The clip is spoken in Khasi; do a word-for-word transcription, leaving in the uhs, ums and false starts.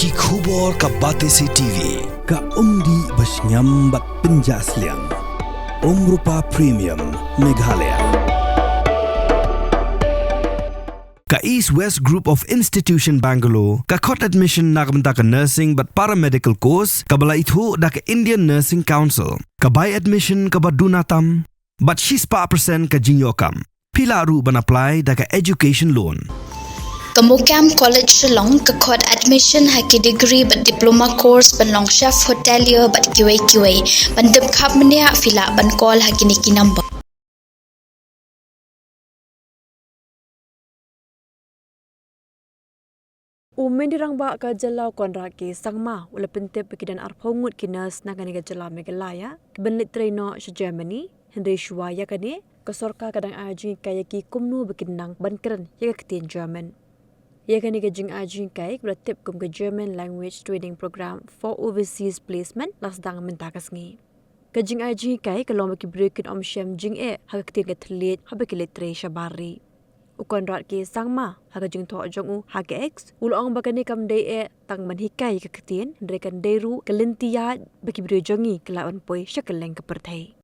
Ki khubor ka Batesi T V, ka umdih ba shngiam bad pynjah sliang. Umrupa Premium, Meghalaya. Ka East West Group of Institution Bangalore, ka khot admission na ka bynta ka nursing bad paramedical course, kaba la ithuh da ka Indian Nursing Council. Ka bai admission kaba duna tam, bad shispah percent ka jingïoh kam. Phi lah ruh ban apply da ka education loan. Ka Mokam College Shillong ka khot admission ha ki degree bad diploma course ban long chef hotelier bad kiwei kiwei. Ban tip khapmynniah phi lah ban call ha kine ki number. U Myntri Rangbah ka jylla u Conrad K Sangma u la pyntip ba ki don arphew ngut ki nurse na kane ka jylla Meghalaya kiban leit trei noh sha Germany, hynrei shuwa ïa kane ka sorkar ka dang ai jinghikai ïa ki kumno ba kin nang ban kren ïa ka ktien German. Ïa kane ka jingai jinghikai kaba la tip kum ka German Language Training Program for Overseas Placement la sdang mynta ka sngi. Ka jingai jinghikai ka long ba ki briew kin ym shem jingeh ha ka ktien ka thylliej haba ki leit trei shabar ri. U Conrad K Sangma ha ka jingthoh jong u ha ka X u la ong ba kane kam dei eh tang ban hikai ïa ka ktien, hynrei kan dei ruh ka lynti ïaid ba ki briew jong ngi ki lah ban poi sha kylleng ka pyrthei.